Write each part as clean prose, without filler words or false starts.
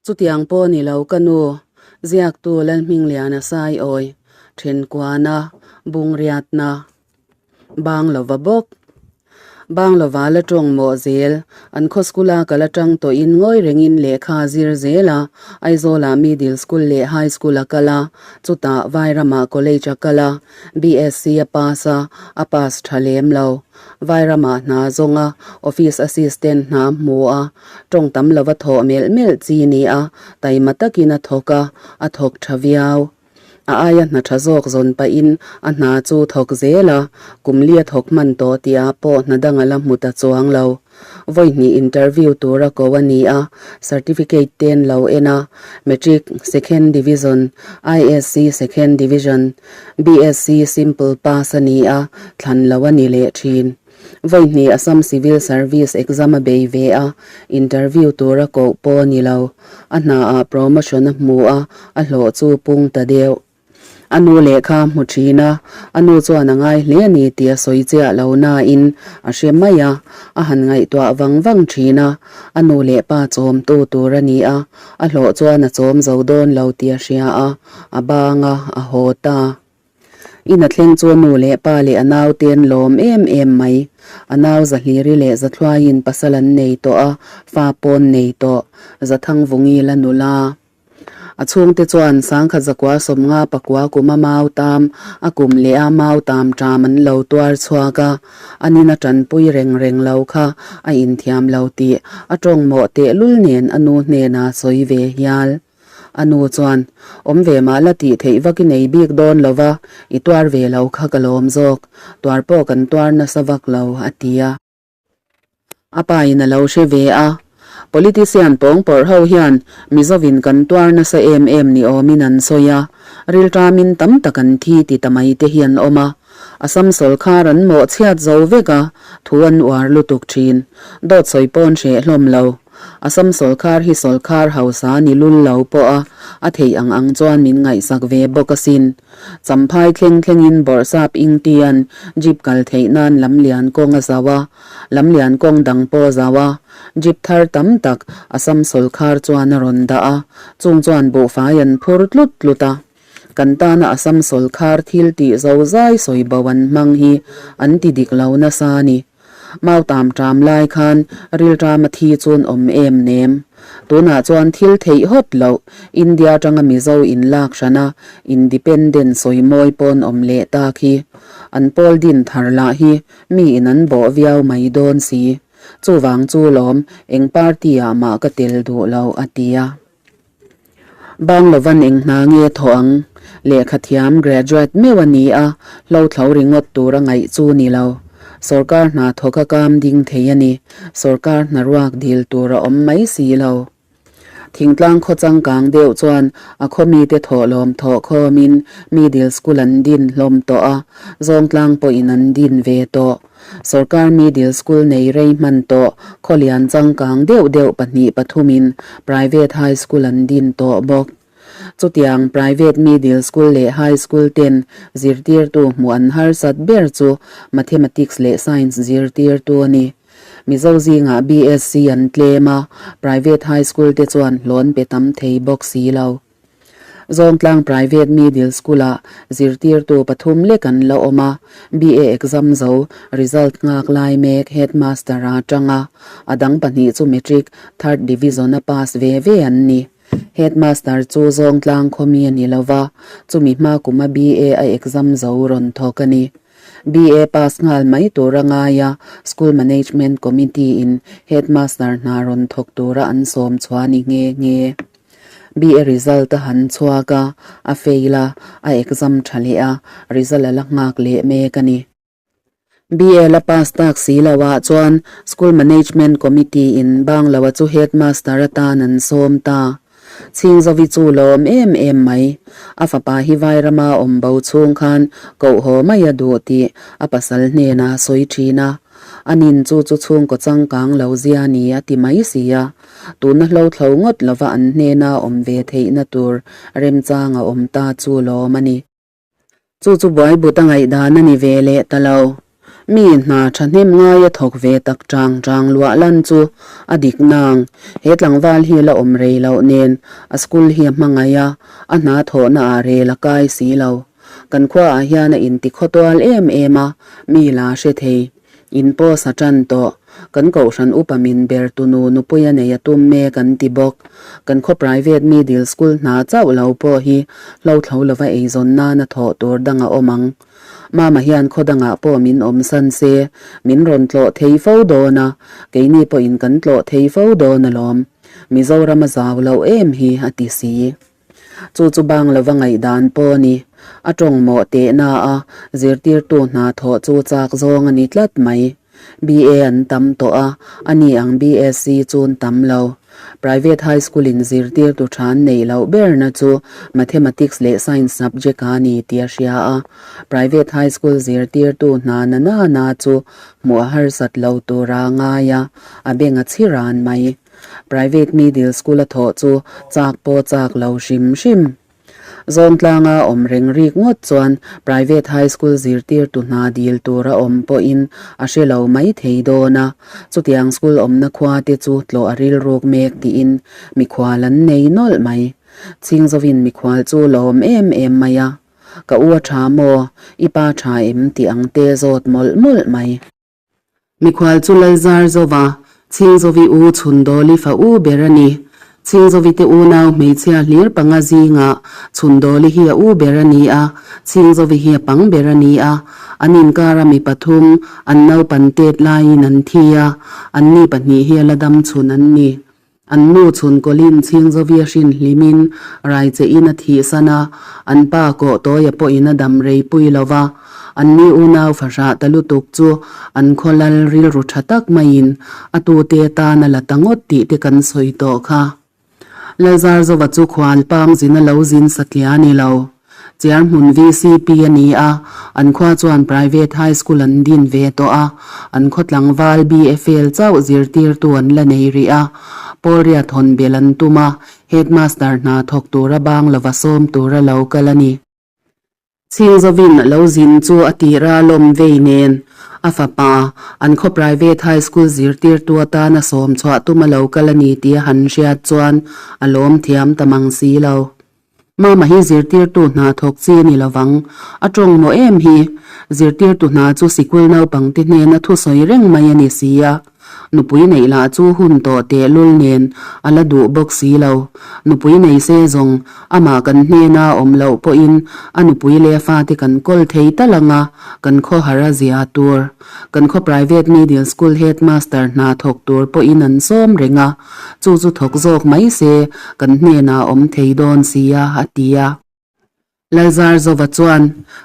Chutiang pawh ni lo ka nu, ziaktu Lalhmingliana Saiawi, Thenkuana, Bungriatna, Banglova bawk. Banglova la tawng mawh zel, an khaw school a kal atang tawhin ngawi rengin lehkha a zir zel a, Aizawlah Middle School leh High School a kal a, chutah Vairamah College a kal a, BSc a pass a, a pass tha lem lo. Vairamah hna zawnga Office Assistant hna hmu a, Tawng tam lova thawh melh melh chi ni a, taima takin a thawk a, a thawk tha viau. A aia hna tha zawk zawn pahin a hna chu thawk zel a, kum li a thawk hman tawh tihah pawh hna dang a la hmu ta chuang lo. Vawi hnih interview tura ko a ni a, certificate ten lo en a, Matric Second Division, ISC Second Division, BSc Simple pass a ni a, thlan lo a ni leh thin. Vawi hnih Assam Civil Service exam a bei ve a, interview tura koh pawh a ni lo. A hnaah promotion a hmu a, a hlawh chu pung ta deuh. A nu lehkha a hmu thin a, a nu chuan a ngai hle a ni tih a sawi chiah lo nain a hre mai a, a han ngaihtuah vang vang thin a, a nu leh pa chawmtu tur a ni a, a hlawh chuan a chawm zo dawn lo tih a hria a, a bang a, a haw ta. Ina thleng chu a nu leh pa leh a nau te an lawm em em mai. A nau Zahliri leh Zathluaiin pasal an nei tawh a, fa pawn nei tawh. Zathangvungi la nula. A chhungte chuan sangkhat zakua sawmnga pakua kuma mau tam, a kum leh a mau tam ṭam an lo tuar chhuak a. A nina ṭanpui reng reng lo kha a inthiam lo tih a ṭawngmawh tehlul nen a nu hnenah sawi ve hial. A nu chuan, Awm ve mah la tih theih vak i nei bik dawn lo va, i tuar ve lo kha ka lawm zawk. Tuar pawh kan tuar nasa vak lo, a ti a. A pa in a lo hre ve a. Politician pawngpawrh ho hian Mizovin kan tuar nasa em em ni awmin an sawi a, rilṭamin tam tak an thi ti ta mai te hi an awm a. Assam sawlkhar an mawhchhiat zo vek a, thu an uar lutuk ṭhin. Dawt sawi pawn hreh hlawm lo. Assam sawlkhar hi sawlkhar hausa ni lul lo pawh a, a theih ang ang chuan min ngaihsak ve bawk asin. Champhai thleng thlengin Bawrhsap Ingtian jeep kal theih nan lamlian kawng a zau a, lamlian kawng dang pawh a zau a, jeep thar tam tak Assam sawlkhar chuan a rawn dah a, chung chuan buhfai an phur tlut tlut a. Kan tana Assam sawlkhar thil tih zozai sawi bo an hmang hi an ti dik lo nasa a ni. Mautam ṭam lai khan rilṭama thi chun awm em nem. Tunah chuan thil theih hawt loh India aṭanga Mizo in lak hran a, independent sawi mawi pawn awm leh ta khi. An pawl din thar lah hi mi in an bawh viau mai dawn si. Chuvang chu lawm eng party ah mah ka tel duh lo a ti a. Banglovan eng hna nge thawh ang? Lehkha thiam graduate meuh a ni a, hlothlo ringawt tur a ngaih chu ni lo. Sorkar hna thawk a kam ding thei a ni. Sorkar hna ruak dil tur a awm mai si lo. Thingtlang khaw changkang deuh chuan a khaw mite thawh lawm thawh khawmin middle school an din hlawm tawh a, zawngtlang pawhin an din ve tawh. Sorkar middle school nei rei hman tawh khawlian changkang deuh deuh pahnih pathumin private high school an din tawh bawk. Chutiang private middle school leh high school ten zirtirtu hmuh an harsat ber chu mathematics leh science zirtirtu a ni. Mizo zingah BSc an tlem a, private high school te chuan hlawn pe tam thei bawk si lo. Zawngtlang Private Middle School-ah zirtirtu pathum lek an la awm a, BA exam zo result nghak lai mek Headmaster-a atang a, a dang pahnih chu Matric Third Division-a pass ve ve an ni. Headmaster chu Zawngtlang khawmi a ni lo va, chumi hma kuma BA a exam zo rawn thawk a ni. BA pass nghal mai tur a ngai a, School Management Committee-in Headmaster hna rawn thawk tura an sawm chhuah a ni nghe nghe. BA result a han chhuak a, a fail a, a exam tha leh a, result a la nghak leh mek a ni. BA la pass tak si lo ah chuan School Management Committee in Bangloa chu Headmaster atan an sawm ta. Chhingzovi chu lawm em em mai. A fapa hi Vairama awm bo chhung khan koh haw mai a duh tih a pasal hnenah a sawi thin a. A nin chu chu chhungkaw changkang lo zia ni a ti mai si a. Tuna hlo thlo ngawt lova an hnena awm ve theihna tur remchang a awm ta chu lawm a ni. Chu chu buai but a ngaihdan a ni ve leh ta lo. Mi hna thahnem ngaia thawk ve tak chang chang luah lan chu a dik nang. He tlangval hi la awm rei loh nen a school hi a hmangaih a, a hna thawhna ah rel a kai si lo. Kan khua ah hian a inti khawtual em em a, mi la hre thei. In post a tan tawh. Kan kohhran upa min ber tunu nupui a nei a tum mek an ti bawk. Kan khaw private middle school hna chauh lo pawh hi hlothlo lova eizawn nana thawh tur dang a awm ang. Mama hian khaw dangah pawh min awm san se, min rawn tlawh thei fo dawn a, keini pawhin kan tlawh thei fo dawn alawm. Mizoram a zau loh em hi a ti si. Chu chu bang lova ngaihdan pawh a ni. A tawng mawh tehna a, zirtirtu hna thawh chu chak zawng a ni tlat mai. BA an tam tawh a, a ni ang BSc chu an tam lo. Private High School in zirtirtu tha an neih loh berna chu Mathematics leh Science subject a ni tih a hria a. Private High School zirtirtu hna na na na chu hmuh a harsat lo tura ngai a, a beng a chhi ran mai. Private Middle School a thawh chu chak pawh chak lo hrim hrim. Zawngtlanga awm reng rik ngawt chuan Private High School zirtirtu hna dil tur a awm pawhin a hre lo mai thei dawn a, chutiang school awmna khua te chu tlawh a rilruk mek tiin mikhual an nei nawlh mai. Chhingzovin mikhual chu lawm em em mai a, Ka u a tha maw? I pa tha em? tih ang te zawt mawlh mawlh mai. Mikhual chu Lalzar Zova, Chhingzovi u Chhundawli fa u ber a ni. Chhingzovi te unau hmeichhia hlir panga zingah Chhundawli hi a u ber a ni a, Chhingzovi hi a pang ber a ni a. An inkara mi pathum, an naupan tet laiin an thi a, anni pahnih hi a la dam chhun an ni. An nu chhun kawlin Chhingzovi a hrin hlimin Raichein a thihsan a, an pa kawh tawia pawhin a dam rei pui lo va. Anni unau fahrah ta lutuk chu an khaw lal rilru tha tak maiin a tute tan a la ta ngawt tih te kan sawi tawh kha. Lalzarzova chu khual pang zin a lo zin satliah a ni lo. Chiar hmun VCP a ni a, an khua chuan Private High School an din ve tawh a, an khaw tlangval BFL chauh zirtirtu an la nei rih a, Pawlriat hawn bel an tum a, Headmaster hna thawk tura bang lova sawm tura lo kal a ni. Chhingzovin a lo zin chu a tira lawm vei nen, a fapa, an khaw Private High School zirtirtu atana sawm chhuah tum a lo kal a ni tih a han hriat chuan a lawm thiam ta mang si lo. Mama hi zirtirtu hna thawk chi a ni lovang. A tawng maw em hi? Zirtirtu hna chu sikul naupangte hnena thusawi reng mai a ni si a. Nupui neih lah chu hun tawh tehlul nen a la duh bawk si lo. Nupui nei se zawng amah kan hnena awm loh pawhin a nupui leh a fate kan kawl thei tal ang a, kan khawhar a zia tur. Kan khaw private middle school headmaster hna thawk tur pawhin an sawm reng a. Chu chu thawk zawk mai se kan hnenah awm thei dawn sia, a ti a. Lalzar Zova chuan,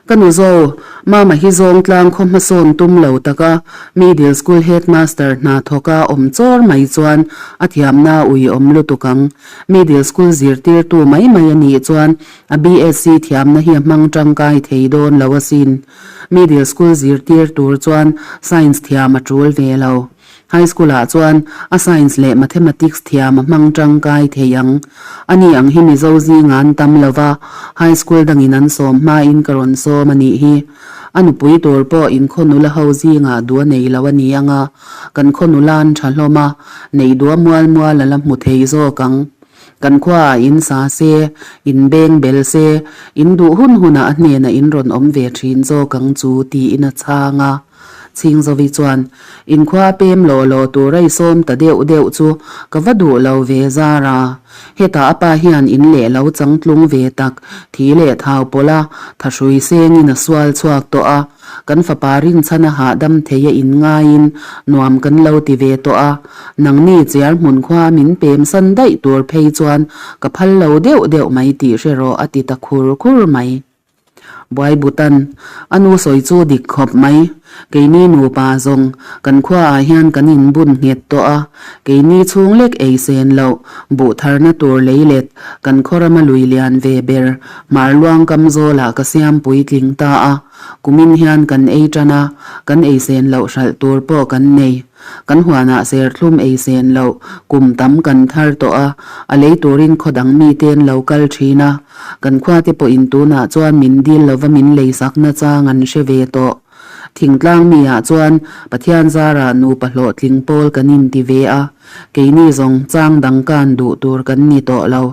Ka nu Zo, Mama hi Zawngtlang khaw hmasawn tum lo taka Middle School Headmaster hna thawka awm chawr mai chuan a thiamna ui awm lutuk ang. Middle School zirtirtu mai mai a nih chuan a BSc thiamna hi a hmang tangkai thei dawn lo asin. Middle School zirtir tur chuan Science thiam a tul ve lo. High School ah chuan a Science leh Mathematics thiam a hmang tangkai thei ang. Ani ang hi Mizo zinga an tam lo va, High School dangin an sawm hmain ka rawn sawm a nih hi. A nupui tur pawh in khaw nula ho zingah duh a nei lo a ni ang a, kan khaw nula an tha hlawm a, neih duh a mual mual a la hmu thei zawk ang. Kan khuaah in sa se, in beng bel se, in duh hun hunah a hnenah in rawn awm ve thin zawk ang chu tiin a chhang a. Chhingzovi chuan, Inkhua pem law law tur a i sawm ta deuh deuh chu ka va duh lo ve zar a. Hetah a pa hian in leh lo changtlung ve tak, thi leh thau pawlh a, thahrui sengin a sual chhuak tawh a. Kan fapa rinchhan a hahdam thei a in ngaiin nuam kan lo ti ve tawh a. Nangni chiar hmun khua min pem san daih tur phei chuan ka phal lo deuh deuh mai tih hre rawh a ti ta khur khur mai. Buaibutan, a nu sawi chu dik khawp mai. Keini nupa zawng, kan khuaah hian kan inbun nghet tawh a, keini chhung lek ei sen loh, buh tharna tur lei let, kan khaw rama lui lian ve ber, hmar luang kam zawlah ka siam puitling ta a, kumin hian kan ei tan a, kan ei sen loh hralh tur pawh kan nei. Kan huanah serthlum ei sen loh kum tam kan thar tawh a, a lei turin khaw dang mite an lo kal thin a, kan khuate pawhin tunah chuan min dil lova min leisak nachang an hre ve tawh. Thingtlang mi ah chuan Pathian zarah nupa hlawhtling pawl kan inti ve a, keini zawng chang dang kan duh tur kan ni tawh lo.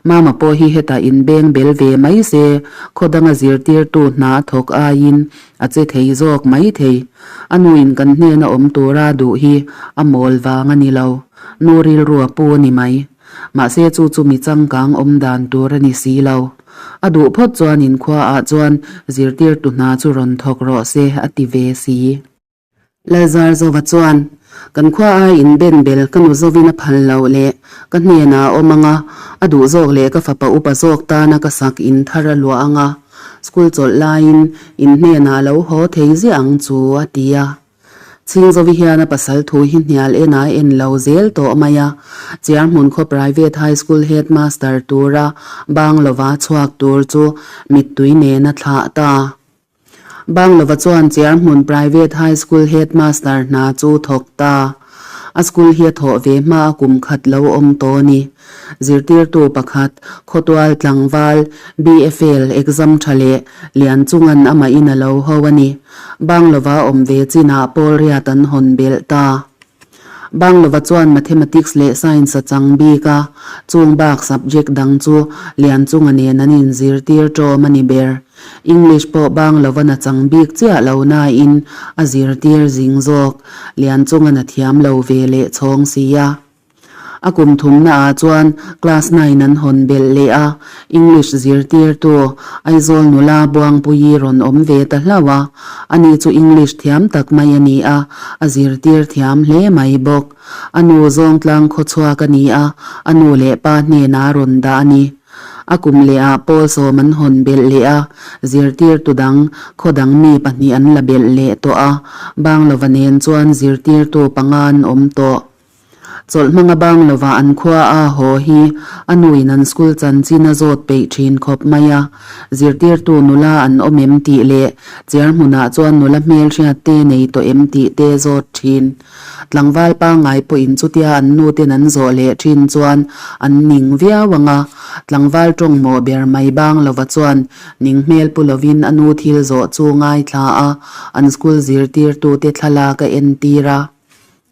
Mama pawh hi hetah inbeng bel ve mai se, khaw danga zirtirtu hna a thawk aiin a che thei zawk mai thei. A nuin kan hnena awm tura duh hi a mawl vang a ni lo, nu rilru a pu a ni mai. Mahse chu chu mi changkang awm dan tur a ni si lo. A duh phawt chuan inkhua ah chuan zirtirtu hna chu rawn thawk rawh se a ti ve si. Lalzar Zova chuan, Kan khua ai in ben bel ka nu zovin a phal loh leh ka hnenah a awm ang a, a duh zawk leh ka fapa upa zawk tana ka sak in thar a luah ang a, school chawlh laiin in hnenah a lo haw thei ziah ang chu a ti a. Chhingzovi hian a pasal thu hi hnial en a en lo zel tawh mai a, Chiarhmun khaw Private High School Headmaster tura Banglova chhuak tur chu mittui nen a thlah ta. Banglova chuan Chiarhmun Private High School Headmaster hna chu thawk ta. A school hi a thawh ve hma a kum khat lo awm tawh a ni. Zirtirtu pakhat, Khawtual tlangval, BFL, exam tha leh Lian chungan amah in a lo ho a ni. Banglova awm ve chinah pawl riat an hawn belh ta. Banglova chuan Mathematics leh Science a chang bik a, chung bak subject dang chu Lian chunga nen an inzirtir ṭawm a ni ber. English pawh Banglovan a chang bik chiah lo nain a zirtir zing zawk, Lian chungan a thiam lo ve leh chhawng si a. A kum thumna ah chuan class nine an hawn belh leh a, English zirtirtu Aizawl nula Buangpuii rawn awm ve ta hlauh a, ani chu English thiam tak mai a ni a, a zirtir thiam hle mai bawk. A nu zawngtlang khawchhuak a ni a, a nu leh pa hnenah rawn dah a ni. A kum leh ah pawl sawm an hawn belh leh a, zirtirtu dang, khaw dang mi pahnih an la belh leh tawh a, Banglova nen chuan zirtirtu panga an awm tawh. Chawlh hmanga bang lova an khua a haw hi a nuin an school chanchin a zawt peih thin khawp mai a, zirtirtu nula an awm em tih leh chair hmunah chuan nula hmelhriat te nei tawh em tih te zawt thin. Tlangval pangngai pawhin chutia an nuten an zawh leh thin chuan an ning viau ang a, tlangval tawngmawh ber mai bang lova chuan ning hmel pu lovin a nu thil zawh chu ngaithla a, an school zirtirtute thlalak a entir a.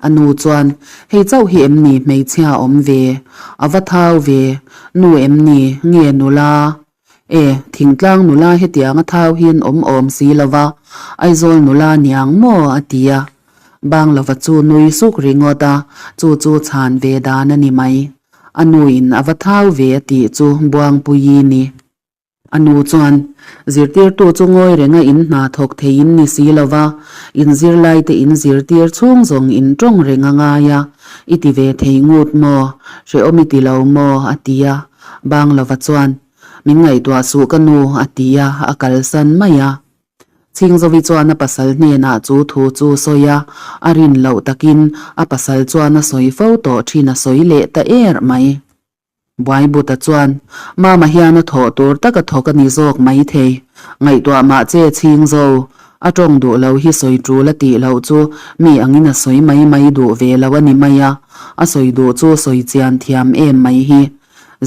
A nu chuan, Hei chauh hi em ni hmeichhia awm ve? A va thau ve, nu em ni, nge nula? E, thingtlang nula hetianga thau hian awm awm si lo va, Aizawl nula niang maw? a ti a. Banglova chu nui suk ringawt a, chu chu chhan ve dan a ni mai. A nuin a va thau ve a tih chu Buangpuii ni. A nu chuan, Zirtirtu chu ngawi renga in hna thawk thei in ni si lo va, in zirlaite in zirtir chhung zawng in tawng reng a ngai a, i ti ve thei ngut maw? Hrehawm i ti lo maw? a ti a. Banglova chuan, Min ngaihtuah suh ka nu, a ti a, a kalsan mai a. Chhingzovi chuan a pasal hnenah chu thu chu sawi a, a rin loh takin a pasal chuan a sawi fo tawh thin a sawi leh ta er mai. Buaibuta chuan, Mama hian a thawh tur tak a thawk a ni zawk mai thei. Ngaihtuah mah che chhing zo. A tawng duh lo hi sawi tul a tih loh chu mi angin a sawi mai mai duh ve lo a ni mai a, a sawi duh chu sawi chian thiam em mai hi.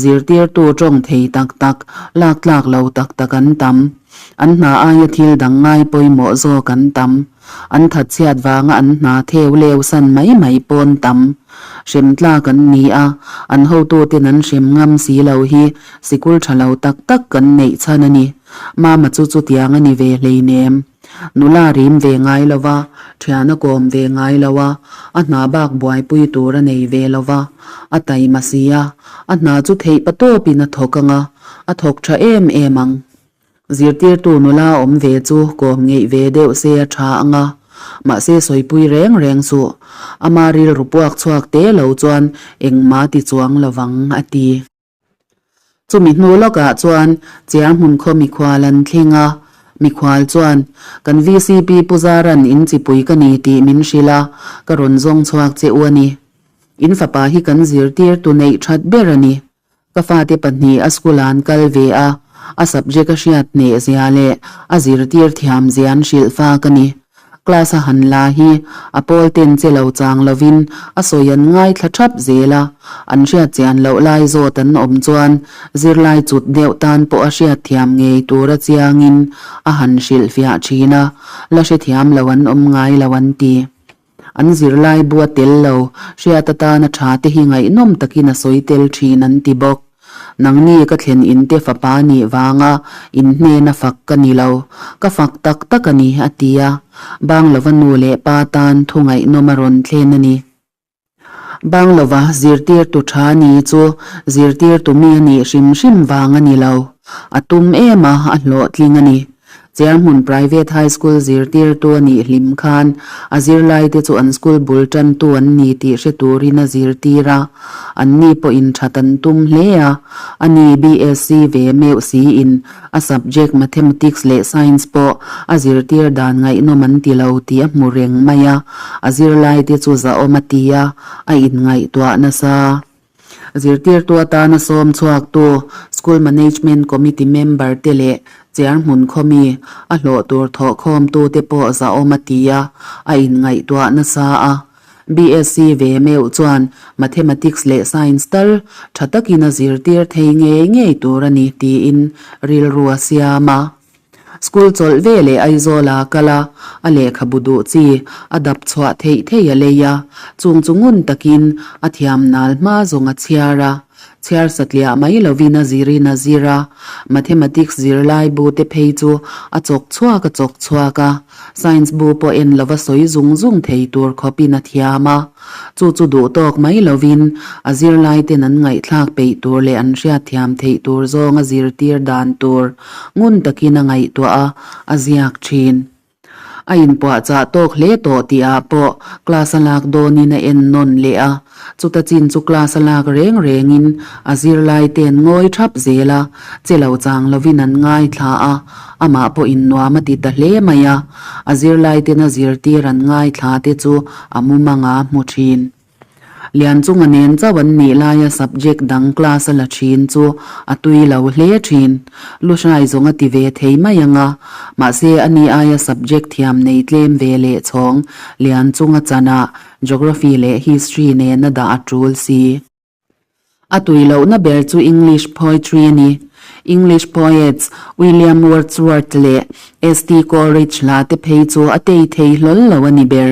Zirtirtu tawng thei tak tak, lak tlak lo tak tak an tam. An hna aia thil dang ngai pawimawh zawk an tam. An thatchhiat vanga an hna theu leu san mai mai pawn tam. Hrem tlak an ni a, an hotuten an hrem ngam si lo hi sikul tha lo tak tak kan neih chhan a ni. Mama chu chutiang a ni ve hleinem. Nula rim ve ngai lo va, thian a kawm ve ngai lo a, a hna bak buaipui tur a nei ve lo va, a taima si a, a hna chu theih patawpin a thawk ang a, a thawk tha em em ang. Zirtirtu nula awm ve chu kawm ngeih ve deuh se a tha ang a, mahse sawipui reng reng suh. Ama rilru puak chhuak te lo chuan engmah ti chuang lovang a ti. Chumi hnu lawkah chuan Chiar hmun khaw mikhual an thleng a, mikhual chuan, Kan VCP Pu Zaran in chipui ka ni tih min hrilh a, ka rawn zawng chhuak che u a ni. In fapa hi kan zirtirtu neih that ber a ni. Ka fate pahnih a school ah an kal ve a, a subject a hriat hneh zia leh a zirtir thiam zia an hrilh fak a ni. Class a han la hi a pawl ten che lo chang lovin a sawi an ngaithla thap zel a, an hriat chian loh lai zawt an awm chuan zirlai chut deuh tan pawh a hriat thiam ngei tur a chiangin a han hrilhfiah thin a, la hrethiam lo an awm ngai lo an ti. An zirlai bu a tel lo, hriat atana tha te hi ngaihnawm takin a sawi tel thin an ti bawk. Nangni ka thlen in te fapa nih vanga in hnena fak ka ni lo, ka fak tak tak a ni, a ti a. Banglova nu leh pa tan thu ngaihnawm a rawn thlen a ni. Banglova zirtirtu tha ni chu zirtirtu mi a nih hrim hrim vang a ni lo. A tum em a, a hlawhtling a ni. Chiarhmun Private High School zirtirtu a nih hlim khan a zirlaite chu an school bul tantu an ni tih hre turin a zirtir a, anni pawhin that an tum hle a. Ani BSc ve meuh siin a subject Mathematics leh Science pawh a zirtir dan ngaihnawm an ti lo tih a hmu reng mai a, a zirlaite chu zahawm a ti a, a inngaihtuah nasa. Zirtirtu atana sawm chhuaktu School Management Committee member te leh Chiarhmun khawmi a hlawh tur thawhkhawmtute pawh zahawm a ti a, a inngaihtuah nasa a. BSc ve meuh chuan Mathematics leh Science tal tha takin a zirtir thei ngei ngei tur a ni tiin rilru a siam a. School chawlh ve leh Aizawl a kal a, a lehkhabu duh chi a dap chhuah theih theih a lei a, chung chu ngun takin a thiam nal hma zawng a chhiar a, chhiar satliah mai lovin a zirin a zir a, Mathematics zirlai bu te phei chu a chawk chhuak a chawk chhuak a, Science bu pawh en lova sawi zung zung thei tur khawpin a thiam a. Chu chu duh tawk mai lovin a zirlaiten an ngaihthlak peih tur leh an hriatthiam theih tur zawng a zirtir dan tur ngun takin a ngaihtuah a, a ziak thin. A inpuahchah tawk hle tawh tihah pawh class a lak dawnin a en nawn leh a, chuta chin chu class a lak reng rengin a zirlaiten ngawi thap zel a, che lo chang lovin an ngaithla a, amah pawhin nuam a ti ta hle mai a, a zirlaiten a zirtir an ngaithla te chu a mumanga hmu thin. Lianchunga nen chauh an nih laia subject dang class a la thin chu a tui lo hle thin. Luhrai zawng a ti ve thei mai ang a, mahse a ni aia subject thiam nei tlem ve leh chhawng Lianchunga chanah Geography leh History nena dah a tul si. A tui lohna ber chu English poetry a ni. English poets William Wordsworth leh ST. Coleridge hla te phei chu a tei thei hlawl lo a ni ber.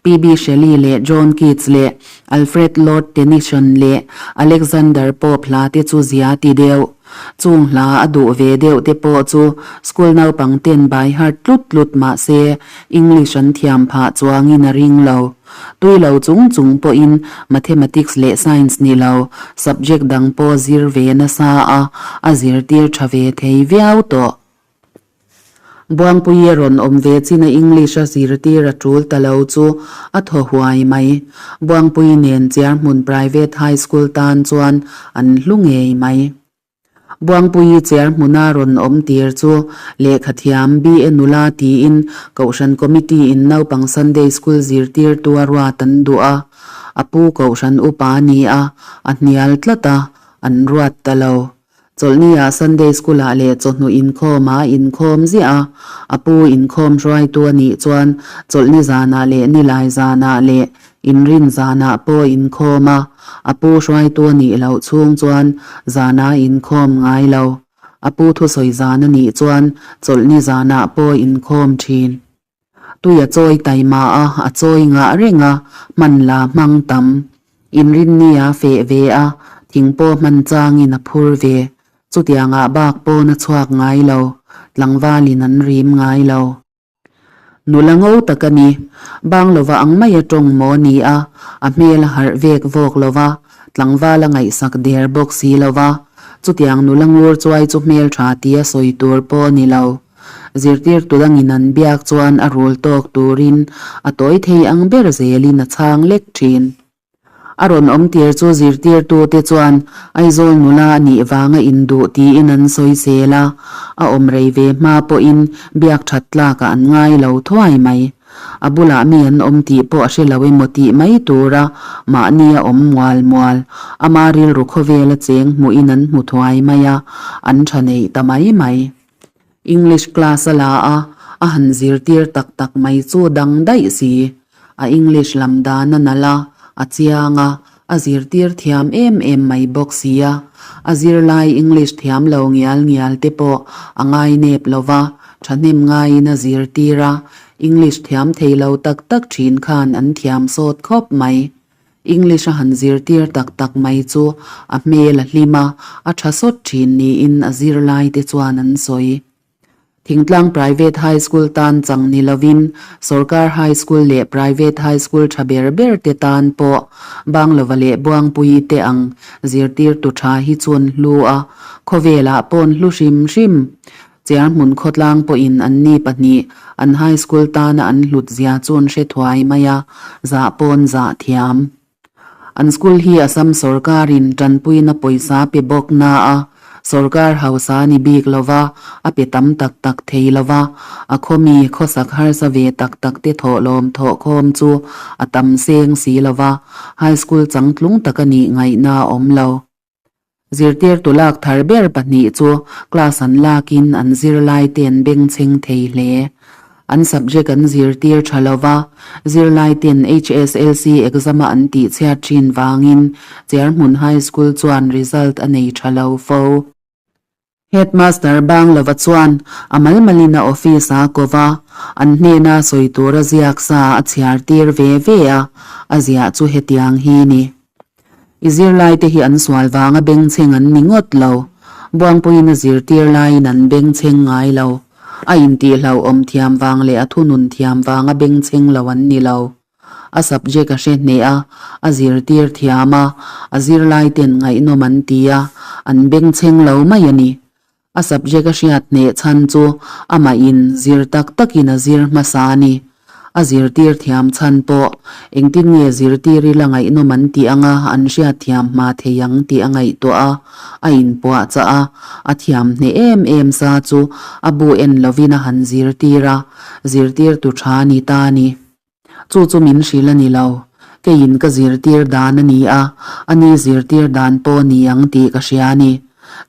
PB. Shelley leh John Keats leh Alfred Lord Tennyson leh Alexander Pope hla te chu zia ti deuh. Chung hla a duh ve deuh te pawh chu school naupang ten by heart tlut tlut mah se English an thiam phah chuangin a ring lo. Tui lo chung chung pawhin Mathematics leh Science ni lo, subject dang pawh zir ve nasa a, a zirtir tha ve thei viau tawh. Buangpuii a rawn awm ve chin a English a zirtir a tul ta lo chu a thaw huai mai. Buangpuii nen Chiarhmun Private High School tan chuan an hlu ngei mai. Buangpuii chair hmuna rawn awm tir chu lehkhathiam BA nula tiin Kohhran Committee in naupang Sunday School zirtirtu a ruat an duh a, a pu Kohhran upa a ni a, a hnial tlat a, an ruat ta lo. Chawlhni ah Sunday School ah leh chawhnu inkhawm ah a inkhawm ziah a, a pu inkhawm hruaitu a nih chuan chawlhni zanah leh nilai zanah leh Inrin zanah pawh inkhawm a, a pu hruaitu a nih loh chhung chuan zanah inkhawm ngai lo. A pu thusawi zan a nih chuan chawlhni zanah pawh inkhawm thin. Tui a chawi taima a, a chawi ngah reng a, hman la hmang tam. Inrinni a feh ve a, thing pawh hman changin a phur ve. Chutiangah bak pawn a chhuak ngai lo, tlangvalin an rim ngai lo. Nula ngo tak a ni. Bang lova ang mai a tawng maw ni a, a hmel a harh vek vawk lo va, tlangval a ngaihsak der bawk si lo va. Chutiang nula ngur chuai chu hmel tha tia sawi tur pawh a ni lo. Zirtirtu dangin an biak chuan a rul tawk turin a tawi thei ang ber zelin a chhang lek thin. A rawn awm tir chu zirtirtute chuan Aizawl nula a nih vanga induh tiin an sawi sel a, a awm rei ve hma pawhin biak that tlakah an ngai lo thuai mai. A bulah mi an awm tih pawh a hre lo emaw tih mai tura mahni a awm mual mual, ama rilru khawvela cheng hmuhin an hmu thuai mai a, an tha neih ta mai mai. English class a la a, A han zirtir tak tak mai chu dang daih si. A English lam dan a nalh a, a chiang a, a zirtir thiam em em mai bawk sia. A zirlai English thiam lo ngial ngial te pawh a ngainep lo va, thahnem ngaiin a zirtir a, English thiam thei lo tak tak thin khan an thiam sawt khawp mai. English a han zirtir tak tak mai chu a hmel a hlim a, a tha sawt thin niin a zirlai te chuan an sawi. Thingtlang Private High School tan chang ni lovin Sorkar High School leh Private High School tha ber ber te tan pawh Banglova leh Buangpuii te ang zirtirtu tha hi chun hlu a, khawvelah pawn hlu hrim hrim. Chiarhmun khawtlang pawhin anni pahnih an High School tana an hlut zia chun hre thuai mai a, zah pawn zah thiam. An school hi Assam sorkarin tanpuina pawisa pe bawk na a, sorkar hausa ni bik lova a pe tam tak tak thei lova, a khawmi khawsak harsa ve tak tak te thawhlawm thawhkhawm chu a tam seng si lova, high school changtlung tak a nih ngaihna a awm lo. Zirtirtu lak thar ber pahnih chu class an lakin an zirlaite an bengchheng thei hle. An subject an zirtir tha lova, zirlaiten HSLC exam-a an tihchhiat thin vangin Chiarhmun High School chuan result a nei tha lo fo. Headmaster Banglova chuan a malmalin a office a ko va, an hnena sawi tura ziak sa a chhiar tir ve ve a, a ziah chu hetiang hi ni. I zirlaite hi an sual vanga bengchheng an ni ngawt lo. Buangpuiin a zirtir laiin an bengchheng ngai lo. A intihhlauhawm thiam vang leh a thunun thiam vanga bengchheng lo an ni lo. A subject a hre hneh a, a zirtir thiam a, a zirlaiten ngaihnawm an ti a, an bengchheng lo mai a ni. A subject a hriat hneh chhan chu amah in zir tak takin a zir hmasa a ni. A zirtir thiam chhan pawh engtin nge zirtir ila ngaihnawm an tih anga an hriat thiam hma thei ang tih a ngaihtuah a, a inpuah chah a, a thiam hneh em em sa chu a bu en lovin a han zirtir a, zirtirtu tha ni ta a ni. Chu chu min hrilh a ni lo. Keiin ka zirtir dan a ni a, ani zirtir dan pawh a ni ang tih ka hria a ni.